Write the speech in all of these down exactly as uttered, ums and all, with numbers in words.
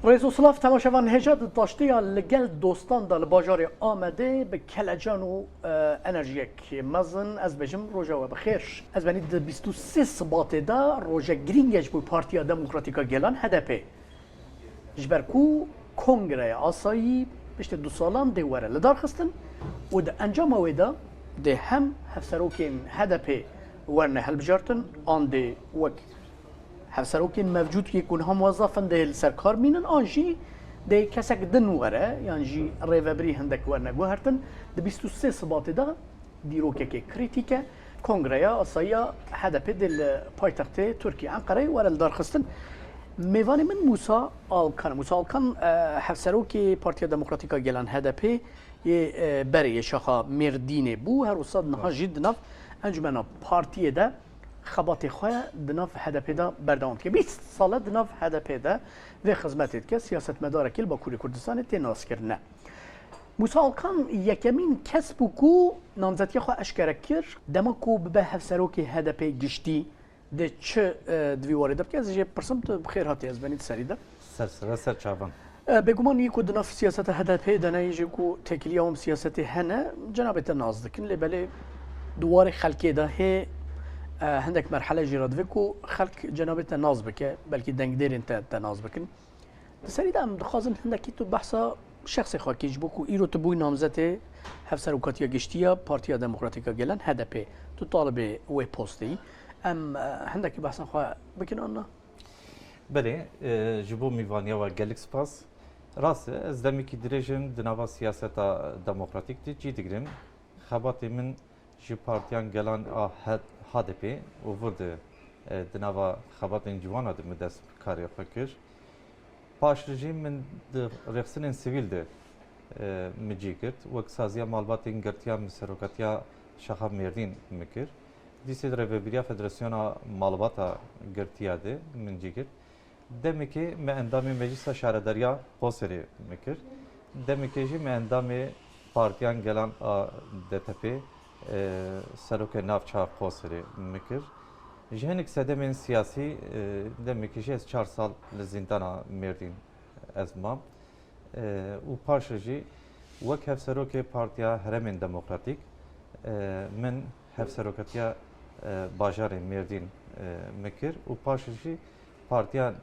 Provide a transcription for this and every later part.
Rêz û silav temaşevan hêja di taştiya li gel dostan de li bajarê Amedê bi kelecan û, e, enerjiyek mezin ez bêjim roja we bi xêr. Ez benî di bîst û sê Sibatê de roja girîng e ji bo Partiya Demokratîk a Gelan H D P. Ji ber ku Kongreya Asayî piştî du salan dê were lidarxistin û di encama wê de dê hem hevserokên H D P werne hilbijartin an dê wek hevserokên mevcûd yê ku niha muwezzaf in dê li ser kar bimînin an jî dê kesek din were yan jî rêvebirî hindek werne guhertin. Di bîst û sê Sibatê de dîrokekê krîtîk e. Kongreya Asayiya H D P dê li paytextê Tirkiyê Enqereyê were lidarxistin. Mêvanê min Mûsa Alkan e. Mûsa Alkan, e, hevserokê Partiya Demokratîk a Gelan H D P yê, e, berê yê şaxa Mêrdînê bû. Her wisa niha jî di nav encûmena partiyê de xebatê xwe di nav H D P de berdewam dike. Bîst sal e di nav H D P de vê xizmetê dike. Siyasetmedarekî li Bakurê Kurdistanê tê naskirine. Mûsa Alkan yekemîn kes bû ku namzetiya xwe eşkere kir, dema ku bibe hevserokê H D P giştî. Dê çi, e, di vî warê de bike? Ez jê pirsim, tu bi xêr hatî, ez benî di serî de. Ser sere, ser çavan. E, bêguman yê ku di nav siyaseta H D P de ne, yê jî ku têkiliya wan bi siyasetê hene, cenabê te nas dikin. Lê belê di warê xelkê de hê, e, hindek merhele jî re divê ku xelk cenabê te nas bike, belkî dengdêrên te, te nas bikin. Di serî de em dixwazin hindekî tu behsa şexsê xwe kî, ji bo ku îro tu bûyî namzetê Hevserokatiya Giştî ya Partiya Demokratîk a Gelan, H D P. Tu talibê wê postê yî. Em, e, hindekî behsa xwe bikin an na? Belê, e, ji bo mîvaniya we gelek spas. Rast e, ez demekî dirêj im di nava siyaseta demokratîk de cî digirim. Xebatê min ji Partiyan Gelan a H-, H D P û vir de, e, di nava xebatên ciwan a de min dest bi karê xwe kir. Paş re jî min di rêxistinên sivîl de, e, min cî girt. Wek saziya malbatên girtiya min serokatiya şaxa Mêrdîn min kir. Dîsê di rêvebiriya Federasyona Malbata Girtiya de min cî girt. Demekê me endamê Meclisa Şaredariya Qoserê min kir. Demekê jî me endamê Partiyan Gelan a D T P, e, serokê navça Qoserê min kir. Ji hinek sedemên siyasî, e, demekê jî ez çar sal li zîndana Mêrdîn ez mam. E, û paşê jî wek hevserokê Partiya Herêmên Demokratîk, e, min hevserokatiya, e, bajarê Mêrdîn, e, min kir û paşê jî Partiya,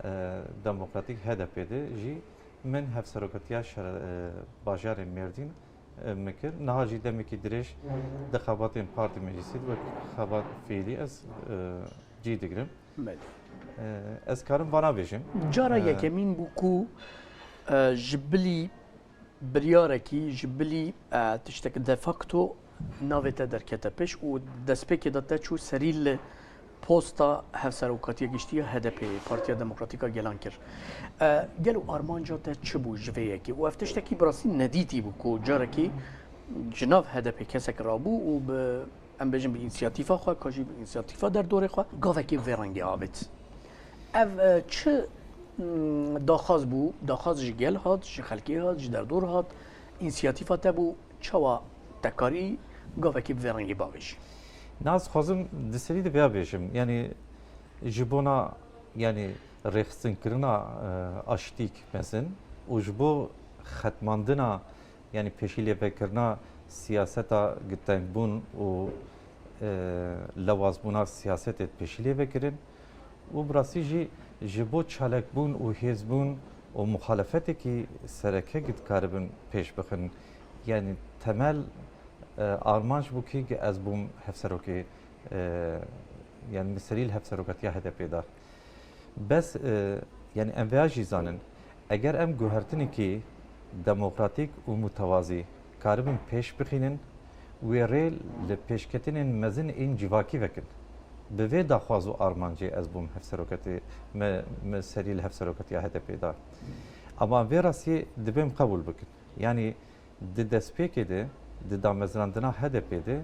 e, Demokratîk H D P de jî min hevserokatiya şere-, e, bajarê Mêrdîn, e, min kir. Niha jî demekî dirêj di xebatên partî meclisî de wek xebat fiîlî ez, e, cî digirim. Belê. E, ez karim vana bêjim. Cara E, yekemîn bû ku, e, ji bilî biryarekî, ji bilî, e, tiştek de facto navê te derkete pêş û destpêkê de te çû serî li posta Hevserokatiya Giştî ya H D P'ê, Partiya Demokratîk a Gelan kir. E, gelo armanca te çi bû ji vê yekê? Û ev tiştekî bi rastî nedîtî bû ku carekî ji nav H D P kesek rabû û bi, em bêjin, bi însiyatîfa xwe, ka jî bi însiyatîfa derdorê xwe, gavekê bi vê rengê avêt. Ev, e, çi, mm, daxwaz bû? Daxwaz ji gel hat, ji xelkê hat, ji derdor hat, însiyatîfa te bû, çawa te karî gavekê bi vê rengê bavêjî? Na, ez xwazim di serî de vêya bêjim. Yanî ji bona, yanî rêxistinkirina, e, aştîk mezin û ji bo xetmandina, yanî pêşîlêvekirina siyaseta gitengbûn û, e, lewazbûna siyasetê pêşîlêvekirin û bi rastî jî ji bo çalakbûn û hêzbûn û muxalefetekî sereke dikaribin pêş bixin. Yanî temel, e, armanc bû kî ez bûm hevserokê, e, yanî min serî li hevserokatiya H D P da. Bes, e, yanî em vêya jî zanin, eger em guhertinekî demokratîk û mutewazî karibin pêş bixînin, wê rê li pêşketinên mezin ên civakî vekin. Bi vê daxwaz û armancê ez bûm hevseroketê, me, me serî li hevseroketiya H D P da. Ama vê rastiyê divê em qebûl bikin. Yanî di destpêkê de, di damezrandina H D P de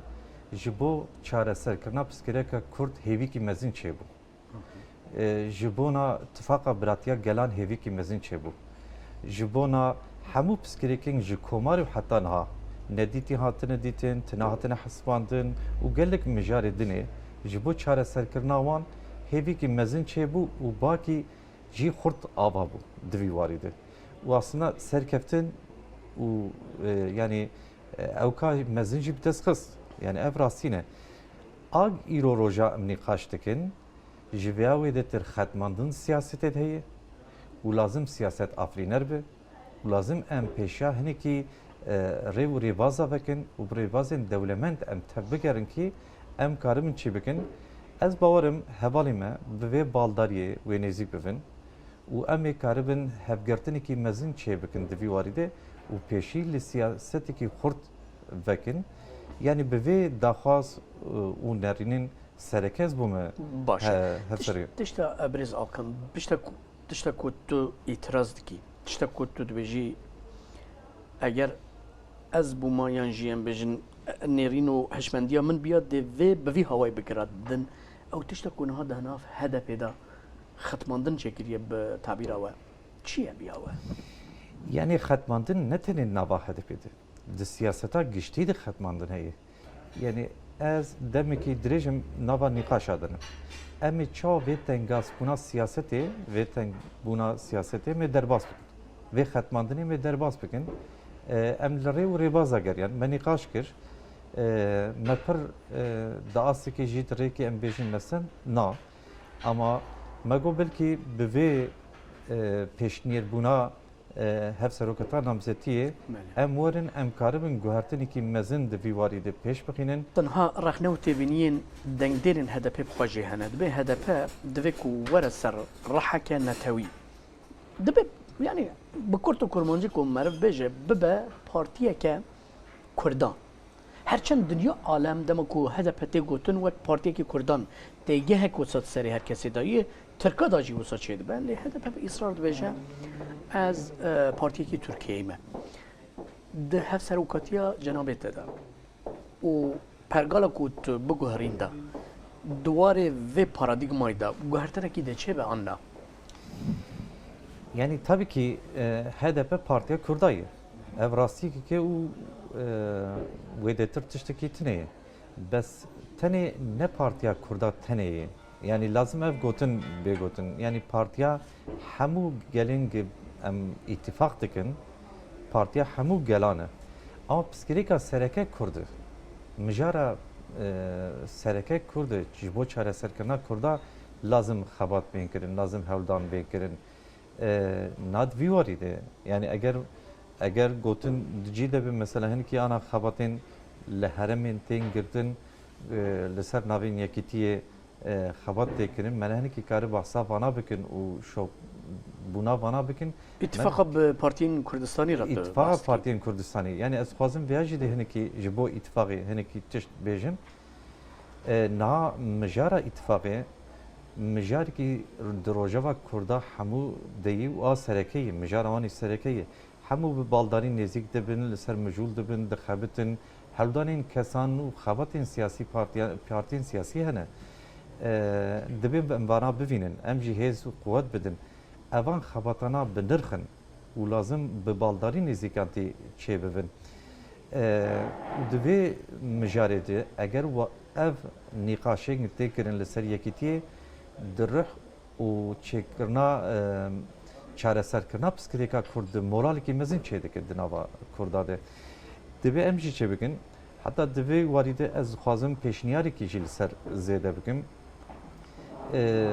ji bo çareserkirina pirsgirêka Kurd hêvîkî mezin çêbû. E, ji bona tifaqa biratiya gelan hêvîkî mezin çêbû. Ji bona hemû pirsgirêkên ji komarê û heta niha nedîtî hatine dîtin, tune hatine hesibandin û gelek mijarê dinê ji bo çareserkirina wan hêvîkî mezin çêbû û bakî Jî xurt ava bû di vî warî de. Û aslında serkeftin û, e, yanî, e, ewka mezin jî bi dest xist. Yanî ev rastî ne. A îro roja em nîqaş dikin, ji vêya wê de tir xetmandin siyasetê de heye û lazim siyaset afirîner be û lazim em pêşiya hinekî, e, rê û rêbaza vekin û bi rêbazên dewlemend em tev bigerin kî em karibin çê bikin. Ez bawerim hevalê me bi vê baldariyê wê nêzîk bibin û em ê karibin hevgirtinekî mezin çêbikin di vî warî de û pêşî li siyasetekî xurt vekin. Yanî bi vê daxwaz, e, û nerînên sereke ez bûme Baş e. he-, Tiş-, hevserî. Tişta, e, birêz Alkan, tişta ku, tişta ku tu îtiraz dikî, tişta ku tu dibêjî, eger ez bûma yan jî em bêjin, e, nêrîn û hişmendiya min biya, dê vê bi vî hawayî bikira din. Ew tişta ku niha di nav H D P de xetmandin çêkiriye bi tabîra we. Çi ye biya we? Yanî xetmandin ne tenê nava H D P de, di siyaseta giştî de xetmandin heye. Yanî ez demekî dirêj im nava nîqaşa de ne. Em ê çawa vê tengasbûna siyasetê, vê tengbûna siyasetê me derbas bikin. Vê xetmandinê me derbas bikin. E, em li rê û rêbaza geriyan. Me nîqaş kir. E, me pir, e, di astekê jî di rêkê em bêjin mesen, na. Ama me got belkî bi vê, e, pêşniyarbûna, e, hevseroketa namzetiyê Belê. em werin, em karibin guhertinekî mezin di vî warî de pêş bixînin. Tenha rexne û têbîniyên dengdêrên H D P bi xwe jê hene. Dibê H D P divê ku were ser reheke netewî. Dibê, yanî bi kurt û kurmancî ku meriv bêje, bibe partiyeke Kurdan. Her çend dinya alem dema ku H D P tê gotin wek partiyekî Kurdan, têgehek wisa di serê her kesê de ye, Tirka da jî wisa çêdibe. Lê H D P bi îsrar dibêje, ez, e, partiyekî Tirkiyeyê me. Di hevserokatiya cenabê te de û pergala ku tu biguherîn de, di warê vê paradîgmayê de guhertinekî dê çêbe an na? Yanî tabii ki, e, H D P partiya Kurda ye. Ev rastiyekî ke û, e, wê dêtir tiştekî tune ye. Bes tenê ne partiya Kurda tenê ye. Yanî lazim ev gotin bê gotin. Yanî partiya hemû gelên ge-, em îtîfaq dikin, partiya hemû gelan e. Ama piskirêka sereke Kurd e. Mijara, e, sereke Kurd e. Ji bo çareserkirina Kurda lazim xebat bên kirin, lazim hewldan bên kirin. E, na di vî warî de, yanî eger, eger gotin di cî de be, mesela hinekî ana xebatên li herêmên tên girtin, e, li ser navên yekîtiyê, e, xebat tê kirin, me hinekî kare behsa vana bikin û şopbûna vana bikin. Îtifaqa bi partiyên Kurdistanî re tu Îtifaqa bahs dikî. Partiyên Kurdistanî. Yanî ez dixwazim vêya jî de hinekî ji bo îtifaqê hinekî tişt bêjim. E, niha mijara îtifaqê, mijarekî di rojeva Kurda hemû de yî û a sereke yî, mijara wan î sereke yî. Hemû bi baldarî nêzîk dibin, li ser mijûl dibin, dixebitin. Hewldanên kesan û xebatên siyasî partiya-, partiyên siyasî hene. E, divê em vana bivînin, em jî hêz û quwet bidin. Evan xebatana bi nirx in û lazim bi baldarî nêzîkantî çêbibin. E, û di vê mijarê de eger wa-, ev nîqaşên tê kirin li ser yekîtiyê, di ruh û çêkirina, e, çareserkirina piskirêka Kurd de moralekî mezin çêdike di nava Kurda de. Divê em jî çêbikin. Heta di vê warî de ez dixwazim pêşniyarekî jî li ser zêde bikim. E,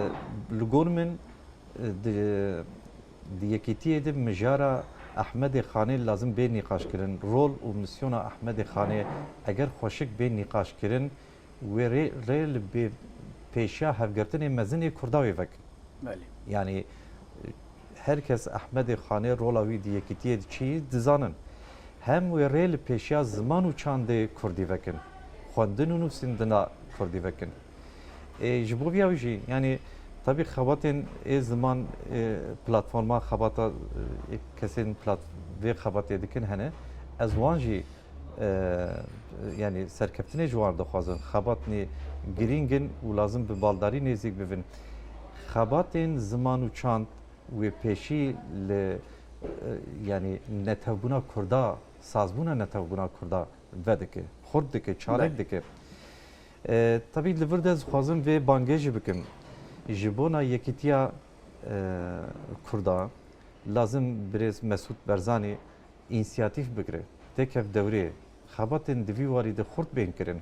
li gor min, e, di, di yekîtiyê de mijara Ehmedê Xanê lazim bê nîqaşkirin. Rol û misyona Ehmedê Xanê eger xweşik bê nîqaşkirin, wê rê, rê li bê pêşiya hevgirtinê mezin ê Kurda wê vek. Belê. Yanî, her kes Ehmedê Xanê rola wî di yekîtiyê de çi dizanin. Hem wê rê li pêşiya ziman û çandê Kurdî vekin. Xwendin û nûsîndina Kurdî vekin. Ê, ji bo vîya wî jî, yanî, tabî xebatên ê ziman, ê platforma xebata, ê kesên plat-, vê xebatê dikin hene. Ez wan jî e, yanî serkeftinê ji wan dixwazin, xebatnê girîng in û lazim bi baldarî nêzîk bibin. Xebatên ziman û çand wê pêşî li, e, yanî netewbûna Kurda, sazbûna netewbûna Kurda vedike, xurt dike, çalak Belê. dike. E, tabî li vir de ez dixwazim vê bangê jî bikim. Ji bona yekîtiya e, Kurda, lazim birêz Mesûd Barzanî însiyatîf bigire, têkev dewrê, xebatên di vî warî de xurt bên kirin.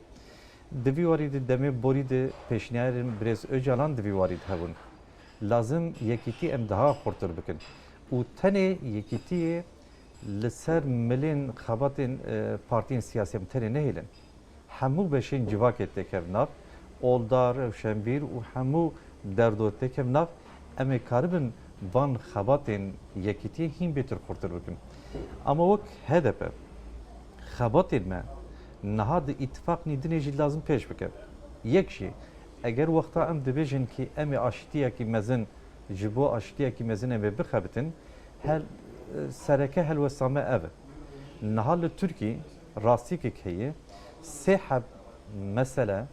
Di vî warî de demê borî de pêşniyarên birêz Ocalan di vî warî de hebûn. Lazim yekîtî em daha xurtir bikin. Û tenê yekîtiyê li ser milên xebatên, e, partiyên siyasî em tenê nehêlin. Hemû beşên civakê têkev nav, oldar, rewşenbîr û hemû derdo têkev nav, em ê karibin van xebatên yekîtiyê hîn bêtir xurtir bikin. Ama wek H D P, xebatên me niha di îtifaq nî dinê jî lazim pêş bike. Yek jî, eger wexta em dibêjin kî em ê aşîtiyekî mezin, ji bo aşîtiyekî mezin em ê bixebitin, hel-, sereke helwesta me ev e. Niha li Tirkî rastîkek heye, sê heb mesele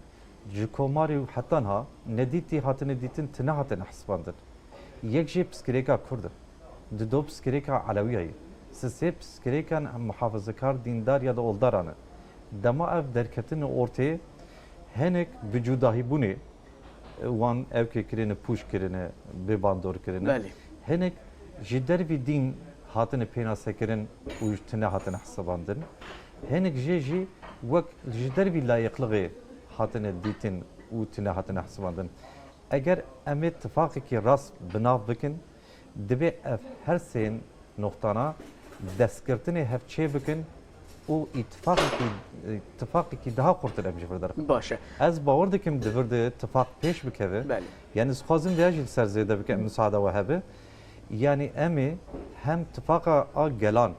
ji komarê û heta niha nedîtî hatine dîtin, tine hatine hesibandin. Yek jê piskirêka Kurd e, dido piskirêka Elewiya ye, sisê piskirêka muhafazekar, dîndar ya da oldaran e. Dema ev derketine ortê, hinek bi cudahîbûnê wan ewkê kirine, pûç kirine, bê bandor kirine. Belê. Hinek ji dervî dîn hatine pênasekirin û tine hatine hesibandin. Hinek jê jî wek ji dervî layiqlixê hatine dîtin û tine hatine hesibandin. Eger em ê tifaqekî rast bi nav bikin, divê ev her sê noqtana destgirtinê hev çê bikin û îtifaqekî, îtifaqekî daha xurtir em ji vir derxin. Baş e. Ez bawer dikim di vir de tifaq pêş bikeve. Belê. Yanî ez dixwazim vêya jî li ser zêde bikim, em misaada we hebe. Yanî em ê hem tifaqa a gelan,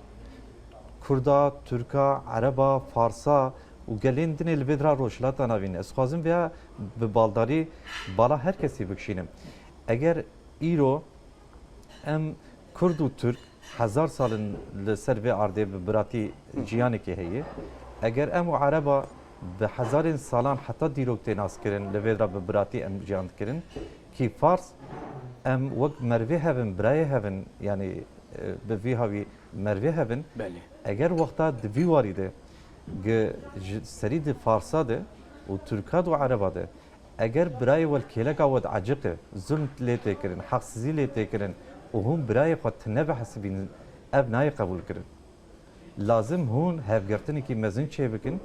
Kurda, Tirka, Ereba, Farsa û gelên dinê li vê dira Rojhilata Navîn. Ez dixwazim vêya bi baldarî bala her kesî bikişînim. Eger îro em Kurd û Tirk hezar sal in li ser vê erdê bi biratî ciyanekê heye. Eger em û Ereba bi hezarên salan heta dîrok tê naskirin, li vê re bi biratî em ciyan dikirin. Kî Fars, em wek mervê hev in, birayê hev in, yanî, e, bi vî hawî mervê hev in. Belê. Eger wexta di vî warî de, gi ji serî di Farsa de û Tirka de û Ereba de, eger birayê we li kêleka we dieciqe, zulm lê tê kirin, heqsizî lê tê kirin û hûn birayê xwe tune bihesibînin, ev nayê qebûl kirin. Lazim hûn hevgirtinekî mezin çêbikin.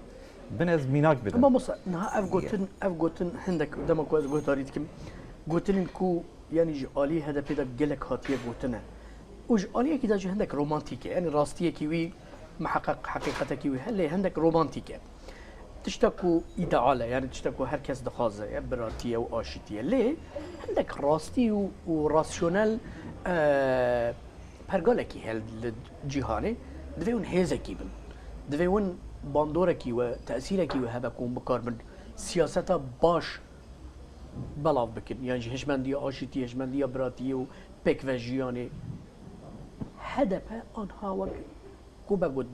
Bin ez mînak bidim. Mamosta, niha ev gotin, ev gotin hindek dema ku ez guhdarî dikim, gotinên ku, yanî, ji alî H D P de gelek hatiye gotine. Û ji aliyekî de jî hindek romantîk e. Yanî rastiyekî wî miheqeq, heqîqetekî wî heye, lê hindek romantîk e. Tişta ku îdeal e, yanî tişta ku her kes dixwaze, ya biratî ye û aşîtî ye. Lê hindek rastî û, û rasyonel, e, pergalekî heye li cîhanê. Divê hûn hêzekî bin. Divê hûn bandorekî we, tesîrekî we hebe ku hûn bikaribin siyaseta baş belav bikin. Yan jî hişmendiya aşîtiyê, hişmendiya biratiyê û pêkvejiyanê. H D P anha wek ku be got,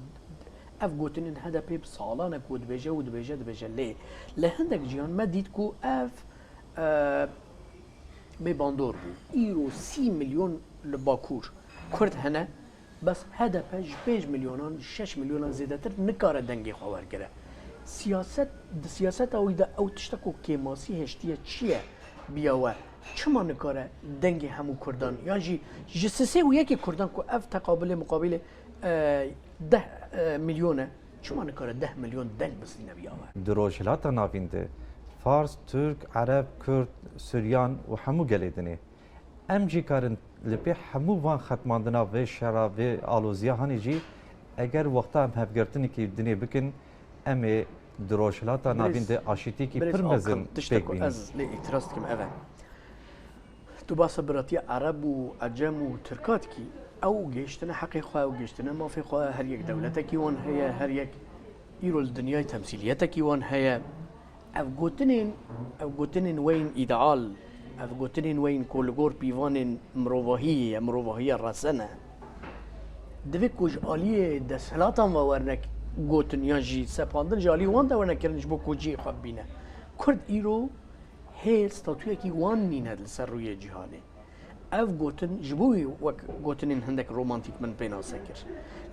ev gotinên H D P bi salan e ku dibêje û dibêje, dibêje. Lê li hindek ciyan me dît ku ev, e, bê bandor bû. Îro sî milyon li Bakur Kurd hene, bes H D P ji pênc milyonan, şeş milyonan zêdetir nikare dengê xwe wergire. Siyaset, di siyaseta wî de ew tişta ku kêmasî hiştiye çi ye, biya we? Çima nikare dengê hemû Kurdan, yan jî ji sisê û yekê Kurdan ku ev teqabilê muqabilê, e, deh, e, milyon e, çima nikare deh milyon deng bistîne biya we? Di Rojhilata Navîn de Fars, Tirk, Ereb, Kurd, Suryan û hemû gelê dinê. Em jî karin li pê hemû van xetmandina vê şera, vê aloziya hanê jî, eger wexta em hevgirtinekî dinê bikin, em ê di Rojhilata Navîn de aşîtiyekî pir mezin pêk bînin. Birêz Akın, tiştek ku ez lê îtiraz dikim ev e. Tu basa biratiya Ereb û Ecem û Tirka dikî, ew gihiştine heqê xwe, ew gihiştine mafê xwe, her yek dewletekî wan heye, her yek îro li dinyayê temsîliyetekî wan heye. Ev gotinên, ev gotinên we yên îdeal, ev gotinên we yên ku li gor pîvanên mirovahiyê ye, mirovahiya resen e. Divê ku ji aliyê desthilatan ve werne gotin yan jî sepandin ji aliyê wan de werne kirin ji bo ku cihê xwe bibîne. Kurd îro hê statuyekî wan nîne li ser rûyê cîhanê. Ev gotin ji bo wî wek gotinên hindek romantîk min pê nas kir.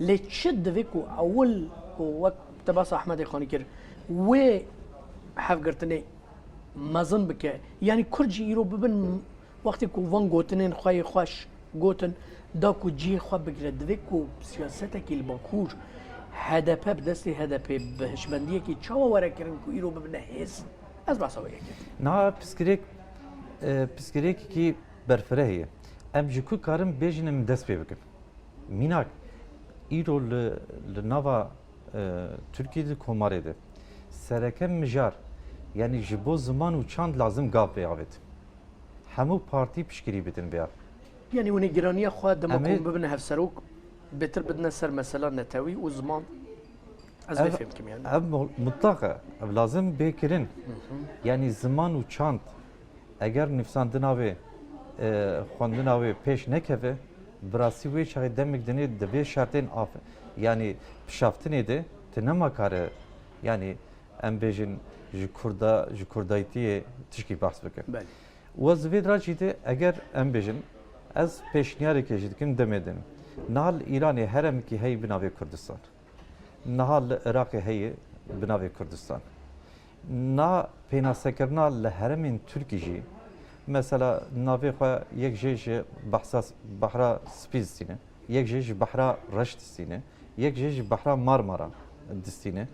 Lê çi divê ku ewil ku wek te basa Ehmedê Xanî kir, wê hevgirtinê mezin bike? Yanî Kurd jî îro bibin Wextê ku van gotinên xwe yê xweş gotin, da ku cihê xwe bigire, divê ku siyasetekî li Bakur H D P bi destê H D P bi hişmendiyekî çawa were kirin ku îro bibine hêz? Ez behsa wê yekê dikim. Niha pirsgirêk, e, pirsgirêkekî berfireh heye. Em ji ku karin bêjin em dest pê bikin? Mînak, îro li, li nava, e, Tirkiyê di komarê de sereke mijar, yanî ji bo ziman û çand lazim gav bê avêt. Hemû partî piştgirî bidin vêya. Yanî hûn ê giraniya xwe dema Em ê ku bibine hevserok, bêtir bidine ser mesela netewî û ziman. Ez vê Ev, fêm kim yani. ev mu-, mutlaq e. Ev lazim bê kirin. Yanî ziman û çand, eger nivîsandina wê, e, xwendina wê pêş nekeve, bi rastî wê çaxê demek dinê di vê şertên af-, yanî pişaftinê de tu nema kare, yanî em bêjin ji Kurda, ji Kurdaytiyê tişkî behs bike. Belê. Û ez vê dira jî de eger em bêjin, ez pêşniyareke jî dikim demê din. Niha li Îranê heremekî heyî bi navê Kurdistan. Niha li Iraqê heye bi navê Kurdistan. Na pênasekirina li heremên Tirkî jî, mesela navê xwe yek jê ji behsa, Behra Spî distîne, yek jê ji Behra Reş distîne, yek jê ji Behra Marmara distîne.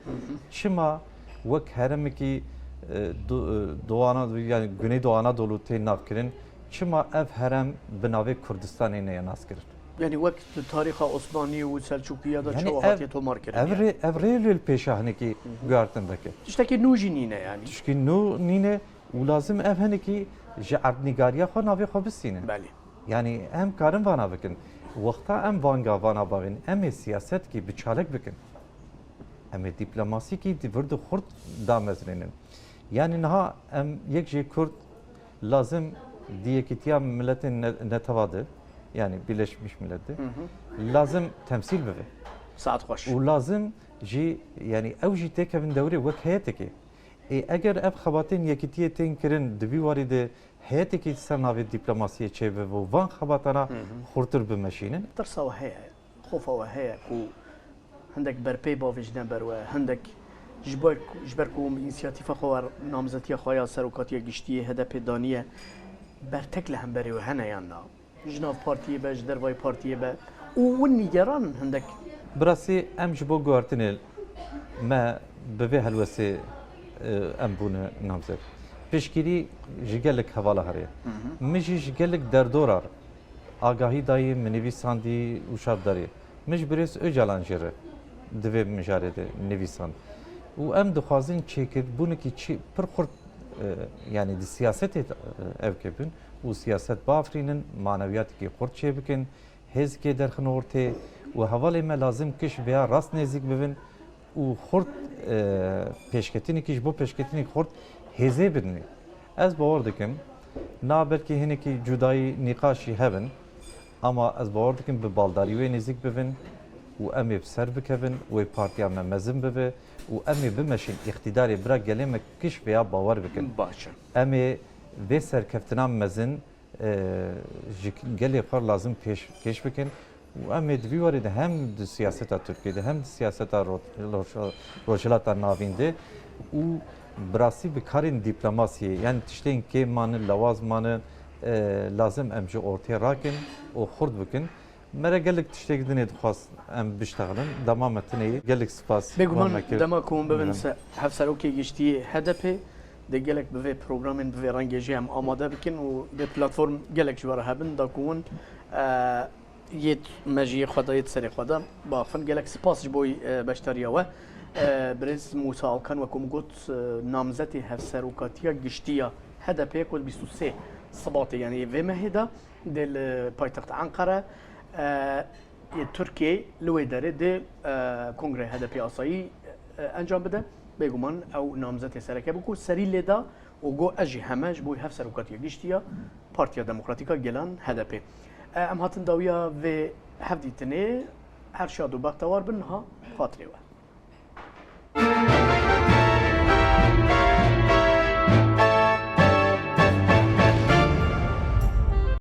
Çima wek heremekî, e, do-, e, Doğu Ana-, yani Güneydoğu Anadolu tê navkirin, çima ev herem bi navê Kurdistanê neye naskirin? Yani wek di tarîxa Osmanî û Selçûkiya de Yani çawa ev, hatiye tomarkirin ev yani? rê-, ev rê li pêşa hinekî Hı hı. guhertin veke. Tiştekî nû jî nîne yani. Tişkî nû nîne û lazim ev hinekî ji erdnîgariya xwe navê xwe bistîne. Belê. Yani em karin vana bikin. Wexta em vanga vana bavên, em ê siyasetkî bi çalek bikin. Em ê dîplomasîkî di vir di xurt damezinênin. Yani niha em yek jê Kurd lazim di Yekîtiya Miletên Ne-, Netewa de, yani Birleşmiş Millet de, Hı hı. lazim temsîl bibe. Saet xweş. Û lazim jî, yani ew jî têkevin dewrê wek heyetekê. Ê, eger ev xebatên Yekîtiyê tên kirin, di vî warî de heyetekî ser navê dîplomasiyê çêbibe û van xebatana Hı hı. xurtir bimeşînin. Tirsa we heye, xofa we heye ku hindek berpey bavêjine ber we, hindek ji ber, ji ber ku însiyatîfa xwe we namzetiya xwe ya serokatiya giştî yê H D P daniye, bertek li hemberê we hene yan na? Ji nav partiyê be, ji dervayî partiyê be û win nîgeran in hindek. Bi rastî em ji bo guhertinê me bi vê helwestê, e, em bûne namzet. Piştgirî ji gelek hevala heriye. Hı hı. Min jî ji gelek derdora re agahî dayî, min nivîsandî û şardarî. Min ji birêz Ocalan jê re di vê mijarê de nivîsand. Û em dixwazin çêkirbûnekî çi pir xurt, e, yani di siyasetê de, e, ev ke bin û siyaset biafirînin, manewiyatekî xurt çêbikin, hêzikê derxin ortê û hevalê me lazim kiş vêya rast nêzîk bibin û xurt, e, pêşketinekî ji bo pêşketinekî xurt hêzê bidinê. Ez bawer dikim, na belkî hinekî cudayî nîqaş jî hebin, ama ez bawer dikim bi baldarî wê nêzîk bibin û em ê bi ser bikevin, wê partiya me mezin bibe û em ê bimeşin îqtîdarê bira gelê me kiş vêya bawer bikin. Baş e. Em ê vê serkeftina mezin, e, ji gelê xwe lazim pêş, pêş bikin. Û em ê di vî warê de hem di siyaseta Tirkiyê de hem di siyaseta Ro-, Ro-, Rojhilata Navîn de û bi rastî bi karên dîplomasiyê, yani tiştên kêm mane, lewaz mane, e, lazim em ji ortê rakin û xurt bikin. Me re gelek tiştek dinê dixwast em biştexilin. Dema me tinê gelek spas Bêguman me kir. dema ku hûn bibin Hı. se-, hevserokê giştî yê H D P, dê gelek bi vê programên, bi vê rengê jî em amade bikin û vê platform gelek ji we re hebin, da ku hûn, e, yêt me jî yê xwe de, yêt serê xwe de baxifin. Gelek spas ji bo, e, beşdariya we. E, birêz Mûsa Alkan, wekû min got, e, namzetê hevserokatiya giştî ya H D P ku bîst û sê Sibatê, yani vê mehê de, dê li paytext Enqere, e, yê Tirkiyeyê li wê derê dê, e, Kongreyê H D P asayî, e, encam bide. Bêguman ew namzetê sereke bû ku serî lê da û got, ez jî heme ji bo hevserokatiya giştî ya Partiya Demokratîk a Gelan, H D P. E, em hatin dawiya vê hevdîtinê, her şad û bextewar bin, niha xatirê we.